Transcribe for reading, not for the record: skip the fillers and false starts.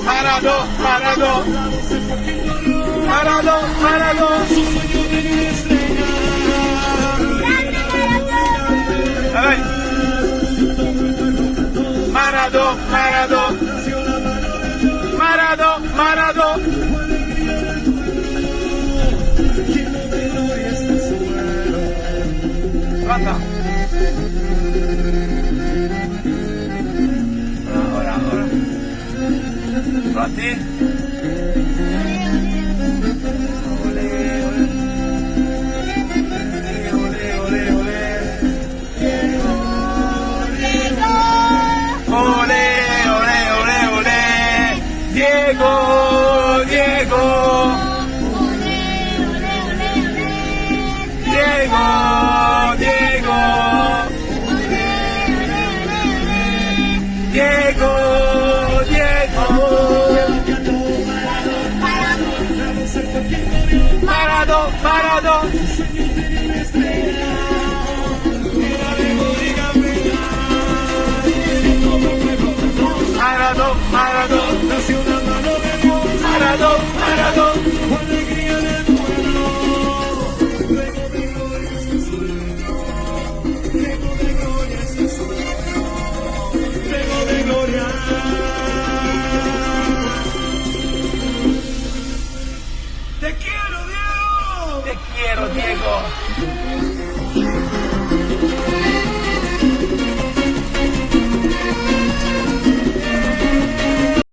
Maradò, Maradò. Maradò, Maradò. Vai. Maradò, Maradò. Maradò, Maradò. Guarda. Ora, ora. Pronti? Olè, olè. Olè, olè, olè. Olè, olè, olè, olè. Diego, Diego. Diego, Diego. Diego, Diego. Maradò, Maradò. Maradò, Maradò. Maradò, Maradò. Te quiero, Diego! Te quiero, Diego.